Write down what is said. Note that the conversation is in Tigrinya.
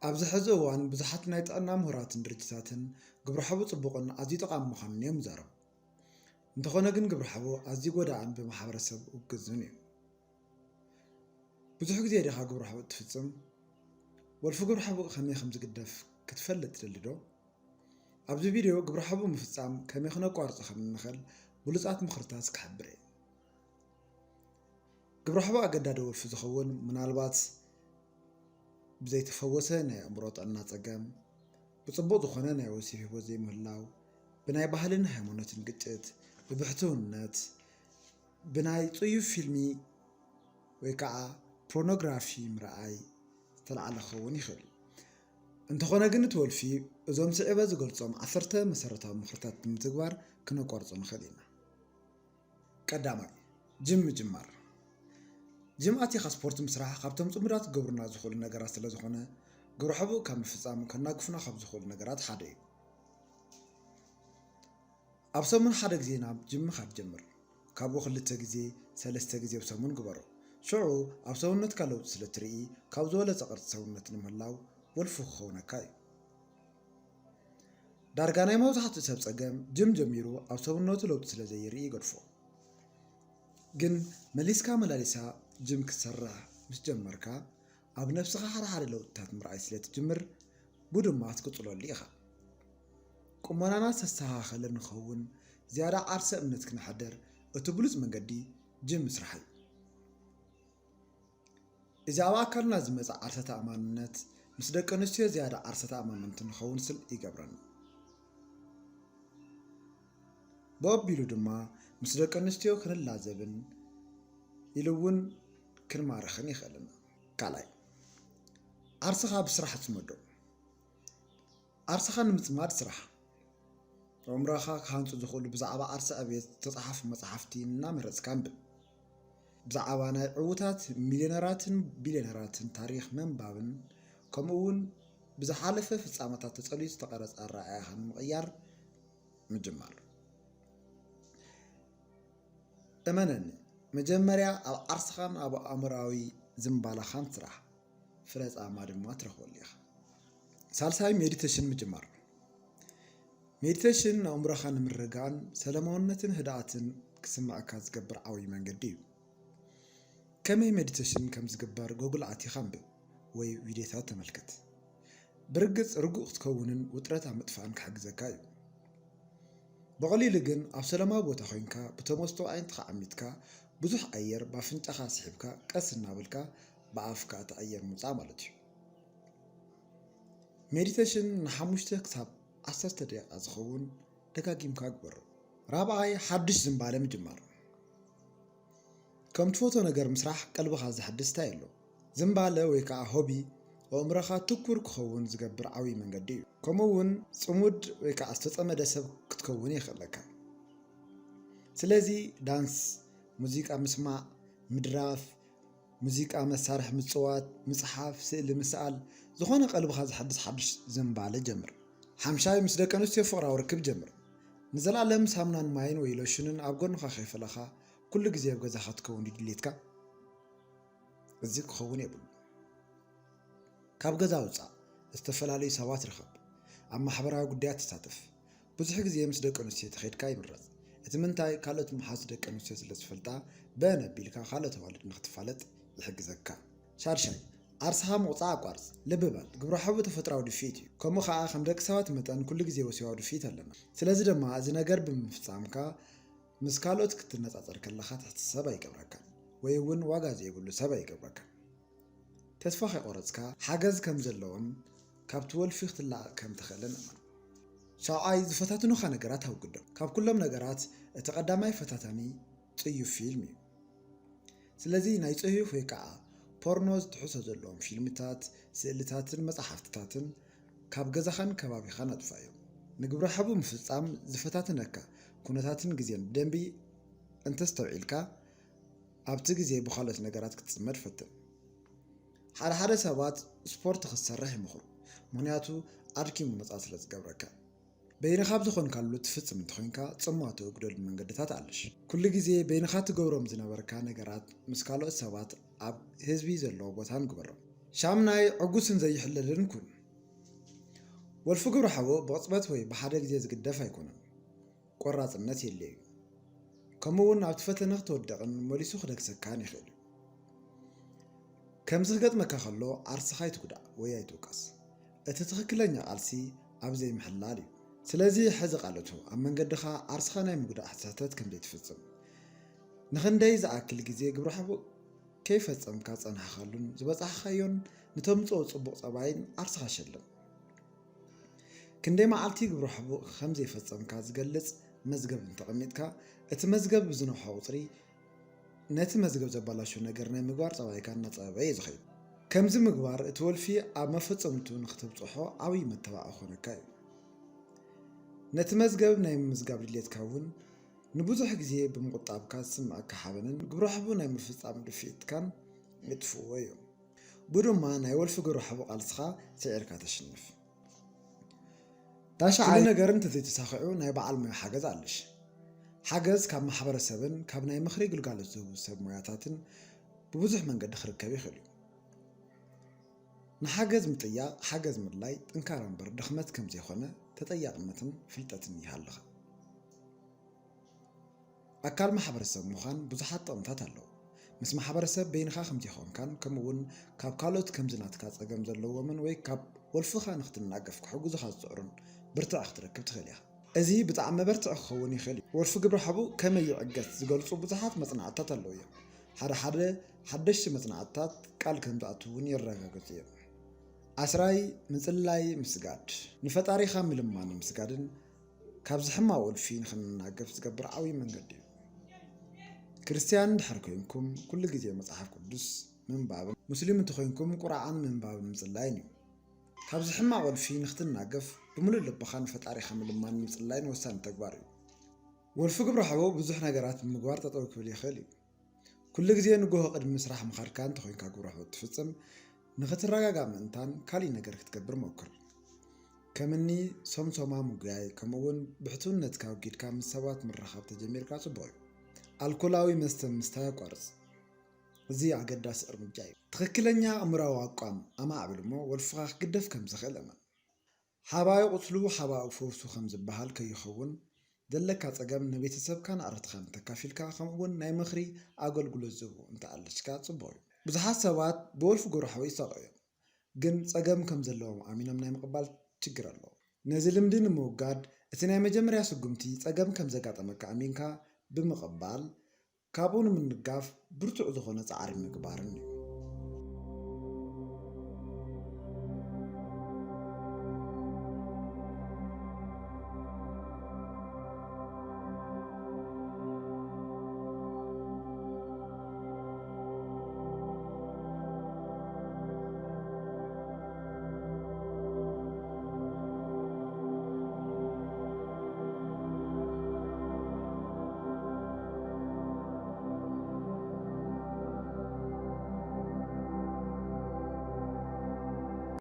ኣብዚ ሕዚ እዋን ብዙሓት ናይ ጥዕና ምሁራትን ድርጅታትን ግብረ ሓቡ ጽቡቕን ኣዝዩ ጠቓሚ ምዃኑን እዮም ይዛረቡ። እንተኾነ ግን ግብረ ሓቡ ኣዝዩ ጎዳእን ብማሕበረሰብ ውግዝን እዩ። ብዙሕ ግዜ ዲኻ ግብረ ሓቡ እትፍጽም? ወልፊ ግብረ ሓቡ ከመይ ከም ዝግደፍ ክትፈልጥ ትደሊ ዶ? ኣብዚ ቪድዮ ግብረ ሓቡ ምፍጻም ከመይ ክነቋርጾ ከም እንኽእል ብሉጻት ምኽርታት ክሕብር እየ። ግብረ ሓቡ ኣገዳዲ ወልፊ ዝኸውን ምናልባት ብዘይተፈወሰ ናይ ኣእምሮ ጥዕና ጸገም፣ ብጽቡቕ ዝኾነ ናይ ወሲብ ህይወት ዘይምህላው፣ ብናይ ባህልን ሃይማኖትን ግጭት፣ ብብሕትውነት፣ ብናይ ጽዩፍ ፊልሚ ወይ ከዓ ፖርኖግራፊ ምርኣይ ዝተላዕለ ክኸውን ይኽእል እዩ። እንተኾነ ግን እቲ ወልፊ እዞም ስዒበ ዝገልጾም ዓሰርተ መሰረታዊ ምኽርታት ብምትግባር ክነቋርጾ ንኽእል ኢና። ቀዳማይ፣ ጅም ምጅማር። ጅም ኣቲኻ ስፖርት ምስራሕ ካብቶም ጽሙዳት ክገብሩና ዝኽእሉ ነገራት ስለ ዝኾነ፣ ግብረ ሓቡ ካብ ምፍጻም ከናግፉና ካብ ዝኽእሉ ነገራት ሓደ እዩ። ኣብ ሰሙን ሓደ ግዜ ናብ ጅም ምኻድ ጀምር። ካብኡ ክልተ ግዜ፣ ሰለስተ ግዜ ኣብ ሰሙን ግበሮ። ሽዑ ኣብ ሰውነትካ ለውጢ ስለ ትርኢ፣ ካብ ዝበለጸ ቅርጺ ሰውነት ንምህላው ወልፊ ክኸውነካ እዩ። ዳርጋ ናይ መብዛሕትኡ ሰብ ጸገም ጅም ጀሚሩ ኣብ ሰውነቱ ለውጢ ስለ ዘይርኢ ይገድፎ። ግን መሊስካ መላሊሳ ጅም ክትሰርሕ ምስ ጀመርካ፣ ኣብ ነብስኻ ሓደ ሓደ ለውጥታት ምርኣይ ስለ ትጅምር፣ ብኡ ድማ ክትቅጽለሉ ኢኻ። ቁመናና ዝተስተኻኸለ ንኸውን ዝያዳ ዓርሰ እምነት ክነሕድር፣ እቲ ብሉጽ መንገዲ ጅም ምስራሕ እዩ። እዚ ኣብ ኣካልና ዝመጽእ ዓርሰ ተኣማንነት ምስ ደቂ ኣንስትዮ ዝያዳ ዓርሰ ተኣማመንቲ ንኸውን ስል ይገብረና። ብኣቢሉ ድማ ምስ ደቂ ኣንስትዮ ክንላዘብን ኢሉ እውን ክንማርኽን የኽእለና። ካልኣይ፣ ዓርስኻ ብስራሕ ጽመዶ። ዓርስኻ ንምጽማድ ስራሕ። ኣእምሮኻ ክሃንጹ ዝኽእሉ ብዛዕባ ዓርሰ ዕብየት ዝተጻሕፉ መጻሕፍቲ እናመረጽካ ኣንብብ። ብዛዕባ ናይ ዕዉታት ሚልዮነራትን ቢልዮነራትን ታሪኽ ምንባብን ከምኡ እውን ብዝሓለፈ ፍጻመታት ተጸልዩ ዝተቐረጸ ኣረኣእያኻ ንምቕያር ምጅማር። እመነኒ፣ መጀመርያ ኣብ ዓርስኻን ኣብ ኣእምሮኣዊ ዝንባለኻን ስራሕ፣ ፍረ ጻማ ድማ ትረኽበሉ ኢኻ። ሳልሳይ፣ ሜዲቴሽን ምጅማር። ሜዲቴሽን ንኣእምሮኻ ንምርግጋእን ሰላማውነትን ህድኣትን ክስምዐካ ዝገብር ዓብዪ መንገዲ እዩ። ከመይ ሜዲቴሽን ከም ዝግበር ጎግል ኣቲኻ ኣንብብ ወይ ቪድዮታት ተመልከት። ብርግጽ ርጉእ ክትከውንን ውጥረት ኣብ ምጥፋእን ክሕግዘካ እዩ። ብቐሊሉ ግን ኣብ ሰላማዊ ቦታ ኮይንካ ብተመስጦ ኣዒንትኻ ዓሚትካ ብዙሕ ኣየር ብኣፍንጫኻ ስሒብካ ቀስ እናበልካ ብኣፍካ እቲ ኣየር ምውጻእ ማለት እዩ። ሜዲቴሽን ንሓሙሽተ ክሳብ ዓሰርተ ደቂቃ ዝኸውን ደጋጊምካ ግበሮ። ራብዓይ፣ ሓድሽ ዝንባለ ምጅማር። ከም ትፈትዎ ነገር ምስራሕ ቀልብኻ ዘሐድስ እንታይ ኣሎ? ዝንባለ ወይ ከዓ ሆቢ ኣእምሮኻ ትኩር ክኸውን ዝገብር ዓብዪ መንገዲ እዩ። ከምኡ እውን ጽሙድ ወይ ከዓ ዝተጸመደ ሰብ ክትከውን የኽእለካ። ስለዚ ዳንስ፣ ሙዚቃ ምስማዕ፣ ምድራፍ፣ ሙዚቃ መሳርሒ ምጽዋት፣ ምጽሓፍ፣ ስእሊ ምስኣል፣ ዝኾነ ቀልብኻ ዘሐድስ ሓድሽ ዝንባለ ጀምር። ሓምሻይ፣ ምስ ደቂ ኣንስትዮ ፍቕራዊ ርክብ ጀምር። ንዘለኣለም ሳሙናን ማይን ወይ ሎሽንን ኣብ ጎንኻ ከይፈለኻ ኩሉ ግዜ ኣብ ገዛኻ ክትከውን ድዩ ድሌትካ? እዚ ክኸውን የብሉ። ካብ ገዛ ውጻእ፣ ዝተፈላለዩ ሰባት ርኸብ፣ ኣብ ማሕበራዊ ጉዳያት ተሳተፍ። ብዙሕ ግዜ ምስ ደቂ ኣንስትዮ ተኸይድካ ይምረጽ። እቲ ምንታይ፣ ካልኦት መሓዙት ደቂ ኣንስትዮ ስለ ዝፈልጣ፣ በን ኣቢልካ ካልኦት ኣዋልድ ንኽትፋለጥ ይሕግዘካ። ሻድሻይ፣ ዓርስኻ ምቑጻዕ ኣቋርጽ። ልቢ በል፣ ግብረ ሓቡ ተፈጥራዊ ድፍኢት እዩ። ከምኡ ኸኣ ከም ደቂ ሰባት መጠን ኩሉ ግዜ ወሲባዊ ድፍኢት ኣለና። ስለዚ ድማ እዚ ነገር ብምፍጻምካ ምስ ካልኦት ክትነጻጸር ከለኻ ትሕቲ ሰብ ኣይገብረካን ወይ እውን ዋጋ ዘይብሉ ሰብ ኣይገብረካን። ተስፋ ከይቆረጽካ ሓገዝ ከም ዘለዎን ካብቲ ወልፊ ክትላቐቕ ከም ትኽእልን እመን። ሻውዓይ፣ ዝፈታትኑኻ ነገራት ኣውግዶም። ካብ ኩሎም ነገራት እቲ ቀዳማይ ፈታታኒ ጽዩፍ ፊልም እዩ። ስለዚ ናይ ጽዩፍ ወይ ከዓ ፖርኖ ዝትሕዞ ዘለዎም ፊልምታት፣ ስእልታትን መጻሕፍትታትን ካብ ገዛኻን ከባቢኻን ኣጥፍኣዮም። ንግብረ ሓቡ ምፍጻም ዝፈታትነካ ኩነታትን ግዜን ብደንቢ እንተስተውዒልካ፣ ኣብቲ ግዜ ብኻልኦት ነገራት ክትጽመድ ፈትን። ሓደ ሓደ ሰባት ስፖርት ክትሰርሕ ይመኽሩ፣ ምኽንያቱ ኣድኪሙ ነጻ ስለ ዝገብረካ። በይንኻ ኣብ ዝኾንካሉ ትፍጽም እንተኾይንካ፣ ጽምዋ ተወግደሉ መንገድታት ኣለሽ። ኩሉ ግዜ በይንኻ ትገብሮም ዝነበርካ ነገራት ምስ ካልኦት ሰባት ኣብ ህዝቢ ዘለዎ ቦታን ግበሮም። ሻምናይ፣ ዕጉስን ዘይሕለልን ኩን። ወልፊ ግብረ ሓቦ ብቕጽበት ወይ ብሓደ ግዜ ዝግደፍ ኣይኮነን። ቆራጽነት የድልዮ እዩ። ከምኡ እውን ኣብቲ ፈተነ ክትወድቕን መሊሱ ክደግሰካን ይኽእል እዩ። ከምዚ ክገጥመካ ከሎ ዓርስኻ ኣይትጉዳእ ወይ ኣይትውቀስ። እቲ ትኽክለኛ ቃልሲ ኣብ ዘይምሕላል እዩ። ስለዚ ሕዚ ቃለቱ ኣብ መንገድኻ ዓርስኻ ናይ ምጉዳእ ስሕተት ከም ዘይትፍጽም። ንኽንደይ ዝኣክል ግዜ ግብረ ሓቦ ከይፈጸምካ ዝጸናሕካሉን ዝበጻሕካዮን ንተምጽኦ ጽቡቕ ጸባይን ዓርስኻ ሸልም። ክንደይ መዓልቲ ግብረ ሓቦ ከም ዘይፈጸምካ ዝገልጽ መዝገብ እንተቐሚጥካ፣ እቲ መዝገብ ብዝነውሖ ቁጽሪ ነቲ መዝገብ ዘባላሹ ነገር ናይ ምግባር ጸባይካ እናጸበበ እዩ ዝኸይድ። ከምዚ ምግባር እቲ ወልፊ ኣብ መፈጸምቱ ንኽተብጽሖ ዓብዪ መተባብዒ ክኾነካ እዩ። ነቲ መዝገብ ናይ ምምዝጋብ ድሌትካ እውን ንብዙሕ ግዜ ብምቑጣብካ ዝስምዐካ ሓበንን ግብረ ሓቦ ናይ ምፍጻም ድፍኢትካን የጥፍእዎ እዮም። ብኡ ድማ ናይ ወልፊ ግብረ ሓቦ ቃልስኻ ስዒርካ ተሽንፍ። ታሽዓይ፣ ኩሉ ነገር እንተዘይተሳኺዑ ናይ በዓል ሞያ ሓገዝ ኣለሽ። ሓገዝ ካብ ማሕበረሰብን ካብ ናይ ምኽሪ ግልጋሎት ዝህቡ ሰብ ሞያታትን ብብዙሕ መንገዲ ክርከብ ይኽእል እዩ። ንሓገዝ ምጥያቕ ሓገዝ ምድላይ ጥንካረ እምበር ድኽመት ከም ዘይኮነ ተጠያቕነትን ፍልጠትን ይሃልኻ። ኣካል ማሕበረሰብ ምዃን ብዙሓት ጥቕምታት ኣለዎ። ምስ ማሕበረሰብ በይንኻ ከም ዘይኮንካን ከምኡ እውን ካብ ካልኦት ከምዚ ናትካ ጸገም ዘለዎምን ወይ ካብ ወልፍኻ ንኽትናገፍ ክሕግዙኻ ዝጽዕሩን ብርትዕ ክትረክብ ትኽእል ኢኻ። እዚ ብጣዕሚ መበርትዒ ክኸውን ይኽእል እዩ። ወልፊ ግብረ ሓቡ ከመይ ይዕገስ ዝገልጹ ብዙሓት መጽናዕትታት ኣለዉ እዮም። ሓደ ሓደ ሓደሽቲ መጽናዕትታት ቃል ከም ዝኣትዉ እውን የረጋግጹ እዮም። ዓስራይ፣ ምጽላይ ምስጋድ። ንፈጣሪኻ ምልማንን ምስጋድን ካብዚ ሕማቕ ወልፊ ንኽንናገፍ ዝገብር ዓብዪ መንገዲ እዩ። ክርስትያን እንድሕር ኮይንኩም ኩሉ ግዜ መጽሓፍ ቅዱስ ምንባብን ሙስሊም እንተኾይንኩም ቁርኣን ምንባብን ምጽላይን እዩ። ካብዚ ሕማቕ ወልፊ ንኽትናገፍ ብምሉእ ልብኻ ንፈጣሪኻ ምልማንን ምጽላይን ወሳኒ ተግባር እዩ። ወልፊ ግብረ ሓቡ ብዙሕ ነገራት ብምግባር ጠጠው ክብል ይኽእል እዩ። ኩሉ ግዜ ንጎሆ ቅድሚ ስራሕ ምኻድካ እንተኾይንካ ግብረ ሓቡ እትፍጽም ንኽትረጋጋእ ምእንታን ካሊእ ነገር ክትገብር ሞክር። ከምኒ ሶምሶማ ምጉያይ ከምኡውን ብሕትውነትካ ኣውጊድካ ምስ ሰባት ምርኻብ ተጀሚርካ ጽቡቕ እዩ። ኣልኮላዊ መስተ ምስታይ ኣቋርጽ። እዚ ኣገዳሲ እርምጃ እዩ። ትኽክለኛ ኣእምሮኣዊ ኣቋም ኣማዕብል እሞ ወልፍኻ ክግደፍ ከም ዝኽእል እመን። ሓባዩ ቁስሉ ሓባኡ ፈውሱ ከም ዝበሃል ከይኸውን ዘለካ ጸገም ንቤተሰብካን ኣዕርኽትኻን ተካፊልካ ከምኡውን ናይ ምኽሪ ኣገልግሎት ዝህቡ እንተኣለሽካ ጽቡቕ እዩ። ብዙሓት ሰባት ብወልፊ ግብረ ሓቡ ይሳቐዩ እዮም፣ ግን ጸገም ከም ዘለዎም ኣሚኖም ናይ ምቕባል ችግር ኣለዎም። ነዚ ልምዲ ንምውጋድ እቲ ናይ መጀመርያ ስጉምቲ ጸገም ከም ዘጋጠመካ ኣሚንካ ብምቕባል ካብኡ ንምንጋፍ ብርቱዕ ዝኾነ ጻዕሪ ምግባርን እዩ።